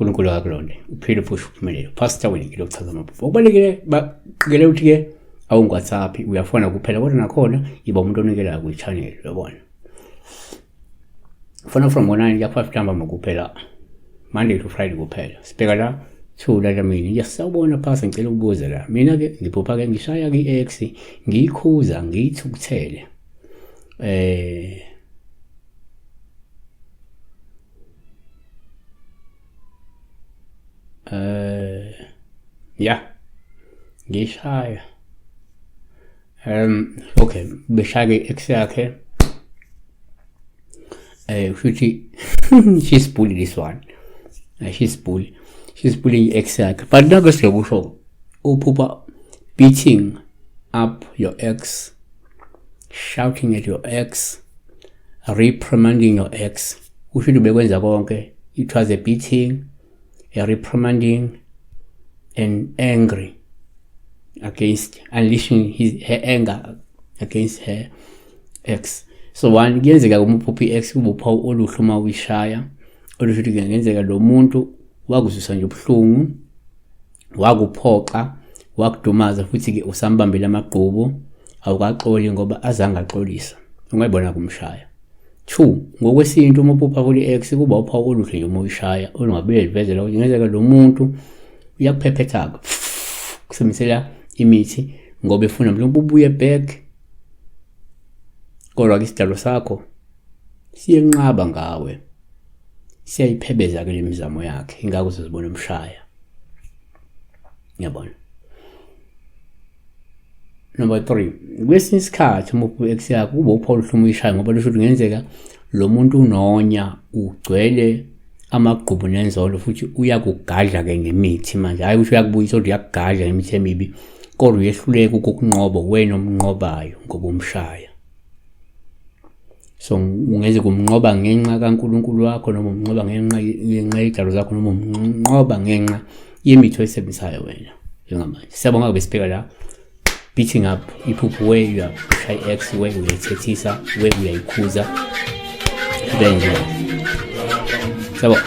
uNkulunkulu akakulonde, uphile futhi uphumelele. Pastor Winnie lokuchaza amaphupho. Okubalulekile baqikele ukuthi ke awungu-WhatsApp, uyafona kuphela, kodwa nakhona yiba umuntu onikelayo kwi-channel, uyabona. Fona from ngo-9 kuya ku-5 ntambama kuphela, Monday to Friday kuphela. Sibheka la thula la mina. Yes, sawubona pastor, ngicela ukubuza la. Mina ke ngiphupha ke ngishaya ki-ex, ngiyikhuza, ngiyithukuthele. Ya ngishaya okay, beshaya i-ex yakhe, kushuthi she's bully this one. She's bully, she's bullying i-ex yakhe, but nako silokusho uphupha beating up your ex, shouting at your ex, reprimanding your ex, kusho ukuthi ubekwenza konke. It was a beating, a reprimanding and angry against, unleashing his her anger against her ex. So one, kuyenzeka uma uphupha i-ex kube uphawu oluhle uma uyishaya, olusho ukuthi kungenzeka lo muntu wakuzwisa nje ubuhlungu, wakuphoxa, wakudumaza, futhi-ke usambambile amagqubu, awukaxoli ngoba azange axolisa. Ungayibona kumshaya. Two, ngokwesintu uma uphupha kule ex kuba uphawu oluhle nje uma uyishaya, olungabuye livezela ukuthi ngenzeka lo muntu uyakuphephetha-ke kusebenzisela imithi ngoba efuna mhlawumbe ubuye back, kodwa-ke isidalo sakho siyenqaba ngawe, siyayiphebeza-ke le mizamo yakhe, ingakho uzozibona umshaya. Ngiyabona. Number 3, kwesinye isikhathi uma uphuka ex yakho kuba uphawu oluhle uma uyishaya, ngoba lusho ukuthi kungenzeka lo muntu unonya, ugcwele amagqubu nenzolo, futhi uyakugadla-ke ngemithi manje. Hhayi ukuthi uyakubuyisa, kodwa uyakugadla ngemithi emibi, kodwa uyehluleka ukukunqoba, wena omnqobayo ngoba umshaya. So ungeze kumnqoba ngenxa kaNkulunkulu wakho, noma umnqoba ngenxa yezidalo zakho, noma umnqoba ngenxa yemithi oyisebenzisayo wena njengamanje. Siyabonga kube sibheka la beating up iphupho where you are shy ex, where uyayithethisa, where uyayikhuza, kube nje. Siyabonga.